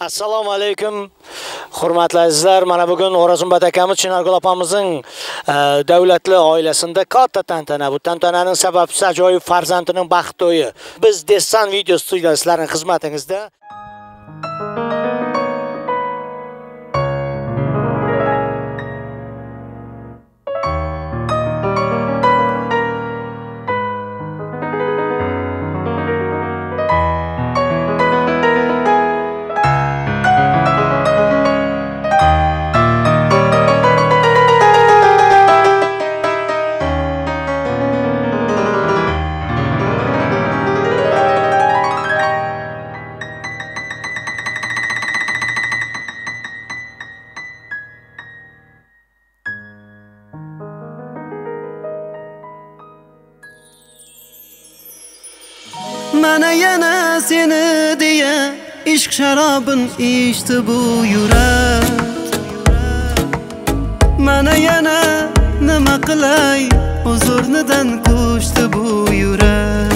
Assalomu alaykum hurmatli azizlar. Mana bugun O'rozumbat akamiz Chinorgul opamizning davlatli oilasida katta tantana. Bu tantananing sababchisi ajoyib farzandining baxt to'yi. Biz Destan video studiyasi sizlarning xizmatingizda. Mana yana seni deya ishq sharobin ichdi bu yurak. Mana yana nima qilay huzurnidan ko'chdi bu yurak.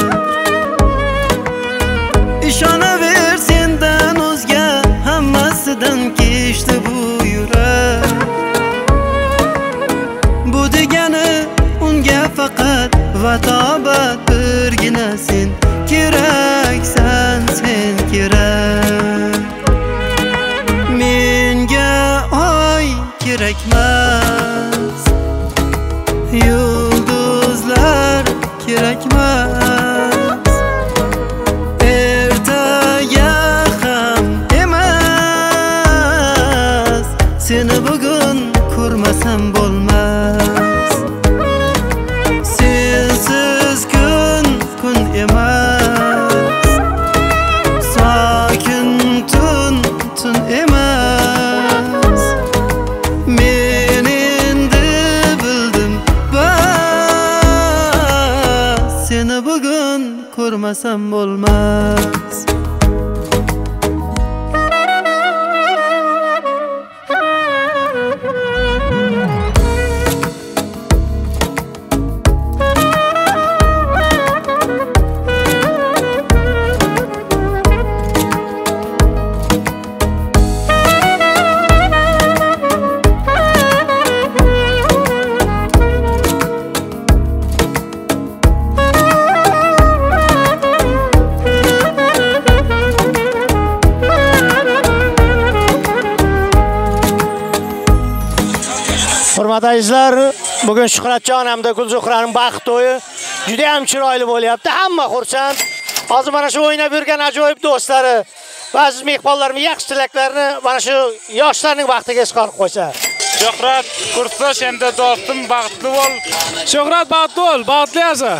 Ishonaver sendan o'zga hammasidan kechdi bu yurak. Bu degani unga faqat va tobat birgina sen keraksan, sen kerak. Menga oy kerakmas, yulduzlar kerakmas, ertaga ham emas, seni bugun ko'rmasam bo'lmas. Sensiz kun kun emas, sokin tun tun emas. Men endi bildim bas, seni bugun ko'rmasam bo'lmas. Hurmatli azizlar, bugun Shuhratjon hamda Gulzuhraning baxt to'yi juda ham chiroyli bo'lyapti. Hamma xursand. Hozir mana shu o'ynab yurgan ajoyib do'stlari va aziz mehmonlarimiz yaxshi tilaklarini mana shu yoshlarning baxtiga izhor qilib qo'ysa. Shuhrat, kursdosh hamda do'stim baxtli bo'l. Shuhrat baxtli bo'l, baxtli yasha.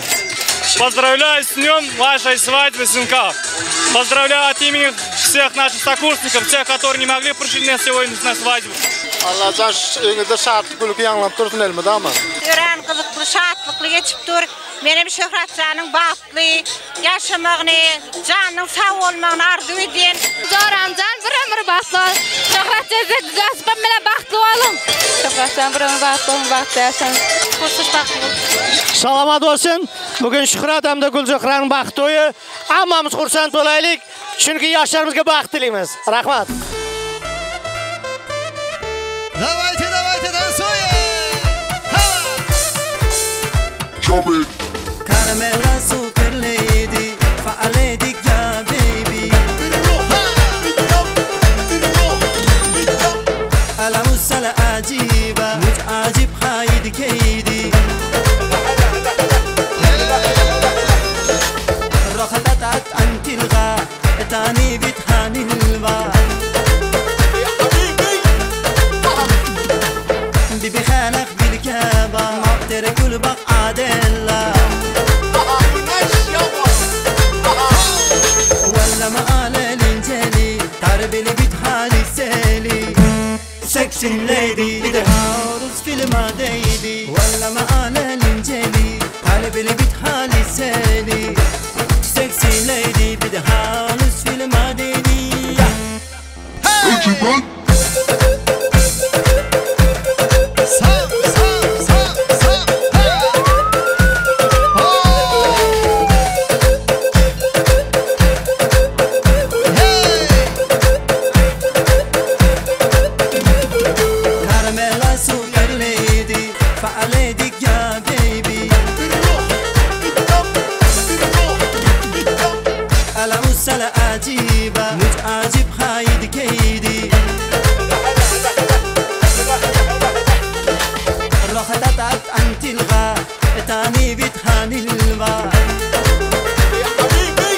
Поздравляю с днем вашей свадьбы, сынка. Поздравляю от имени всех наших сокурсников, тех, которые не могли прийти на сегодня на свадьбу. Allahcan öňüňde şatlyk gülki ýaňlanyp dursun elmidama. Öran gyzykly, şatlykly geçip dur. Menem Şöhratjanyň bagtly ýaşamagyny, janyň sag bolmagyny arzuw edýän. Joramjan bir ömür bagtly bol. Şöhrat teyze gaspam bilen bagtly boluň. Şöhratjan bir ömür bagtly boluň, bagtly ýaşaň. Kursuş bagtly bol. Salomat bo'lsin. Bugun Shuhrat hamda Gulzuhraning baxt to'yi. Hammamiz xursand bo'laylik, chunki yoshlarimizga baxt tilaymiz. Rahmat. Давайте, давайте, танцуем! Caramella super lady, fa lady ya baby. ألا مسلا عجيبة، مش عجيب خايد كيدي. رخلت عن تلغى، تاني بتهاني البا. بيبي خالق بالكابة، ما كل بق عدلة. ولا ما قال الانجلي، تعرف اللي بتحالي سالي. سكسي ليدي، بدها رز في المدايدي. ولا ما قال الانجلي، تعرف اللي بتحالي سالي. سكسي ليدي، بدها رز في المدايدي. Müç acip haydi keydi راحت عن تلغى تاني بتهاني الوا يا حبيبي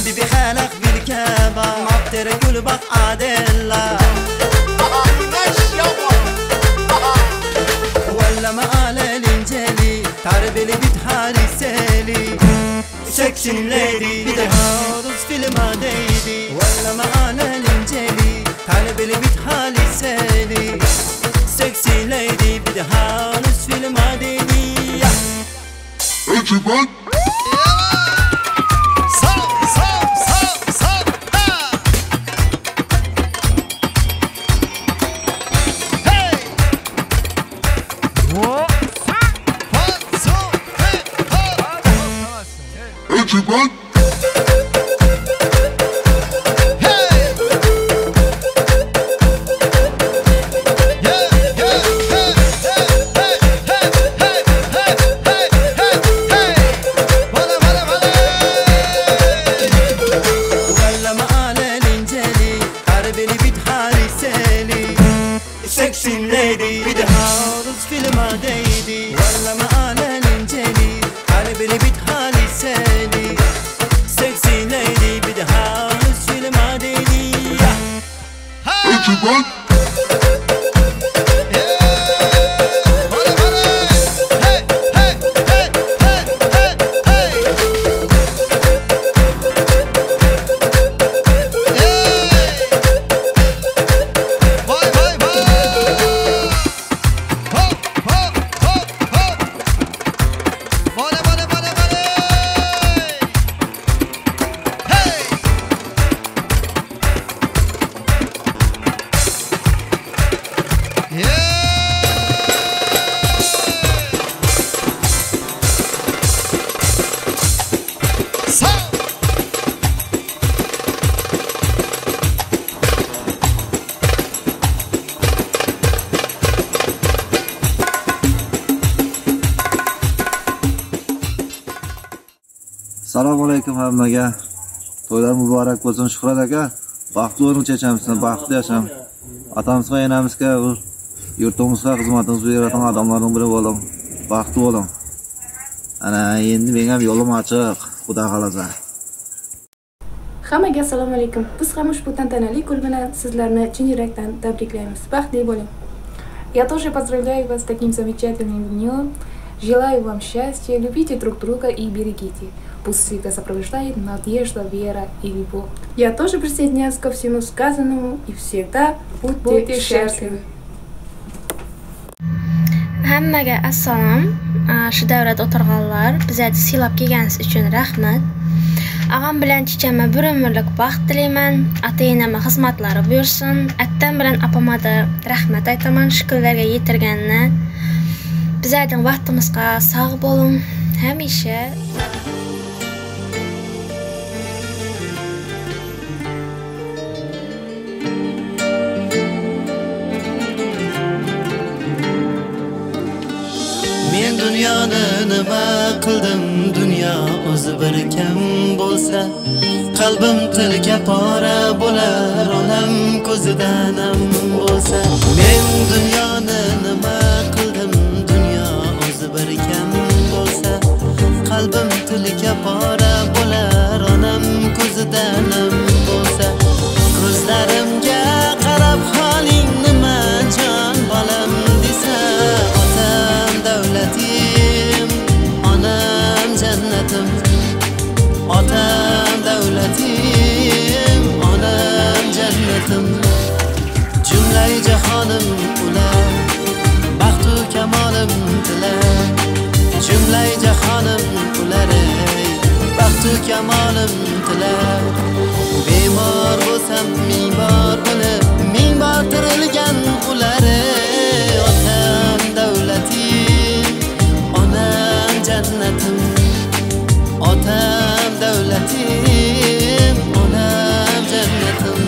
بيبي خالق بالكابة ما بتركل بق عادلة ولا ما قال الانجلي تعرف اللي بتحاري سالي سكسن ليدي بدها فيلم ديدي ولا ما قال الانجلي تعرف اللي بتحاري سالي Sexy lady بدها نصف المدينة. صب صب صب صب هي Sexy lady بدها رز في المديدي ولا ما قال الانجلي قلبي اللي بتحالي سالي Sexy lady بدها رز في المديدي. Assalomu alaykum hammaga. To'ylar muborak bo'lsin Shuhrat aka. Baxtli bo'ling chechamizdan, baxtli yashang. Atamizga, enamizga, yurtimizga xizmatimizni beradigan odamlarning biri bo'ling. Baxtli bo'ling. Ana endi men ham yo'lim ochiq, Xudo xolasa. Hammaga assalomu alaykum. Biz ham ushbu tantanali kun bilan sizlarni chin yurakdan tabriklaymiz. Baxtli bo'ling. Я тоже поздравляю вас с таким замечательным днем. Желаю вам счастья, любите друг друга и берегите. Пусть всегда сопровождает надежда, вера и любовь. Я тоже присоединяюсь ко всему сказанному и всегда будьте счастливы. Hammaga assalom. Shu davrada o'tirganlar bizlarni siylab kelganingiz uchun rahmat. Ag'am bilan chechama bir umrlik baxt tilayman. Ata-enama xizmatlari buyursin. Attam bilan opama da rahmat aytaman shu kunlarga yetirganini. Bizlarning vaqtimizga sog' bo'ling hamisha. Men dunyoni nima qildim, dunyo o'zi bir kam bo'lsa, qalbim tilga pora bo'lar, onam ko'zidan ham bo'lsa. Men dunyoni nima qildim, dunyo o'zi bir kam bo'lsa, qalbim tilga pora bo'lar, onam ko'zidan ham bo'lsa. Ko'zlarimga qarab holing nima jon bolam desa, otam davlatim, onam jannatim. Otam davlatim, onam jannatim. Jumlai jahonim ular, baxtu kamolim tilar. Jumlai jahonim ular, baxtu kamolim tilar. Bemor bo'lsam ming bor o'lib, ming bor tirilgan ular. Otam davlatim, onam jannatim. Otam davlatim, onam jannatim.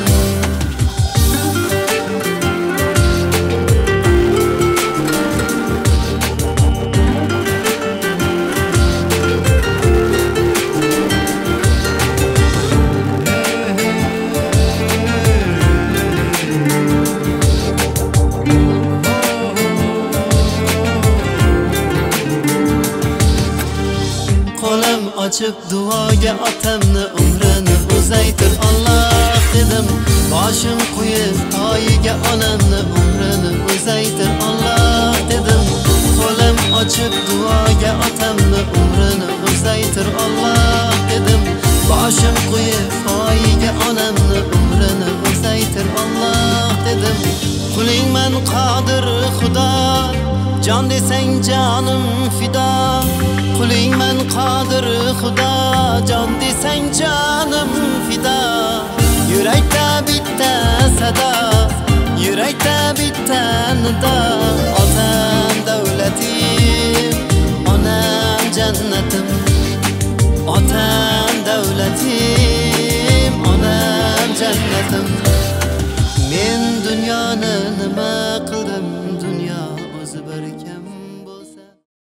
Ochib duoga otamni umrini uzaytir Alloh dedim. Boshim qo'yib poyiga onamni umrini uzaytir Alloh dedim. Qo'lim ochib duoga otamni umrini uzaytir Alloh dedim. Boshim qo'yib poyiga onamni umrini uzaytir Alloh dedim. Qulingman qodir Xudo, jon desang jonim fido. Qulingman qodir Xudo, jon desang jonim fido. Yurakda bitta sado, yurakda bitta nido. Otam davlatim, onam jannatim. Otam davlatim, onam jannatim.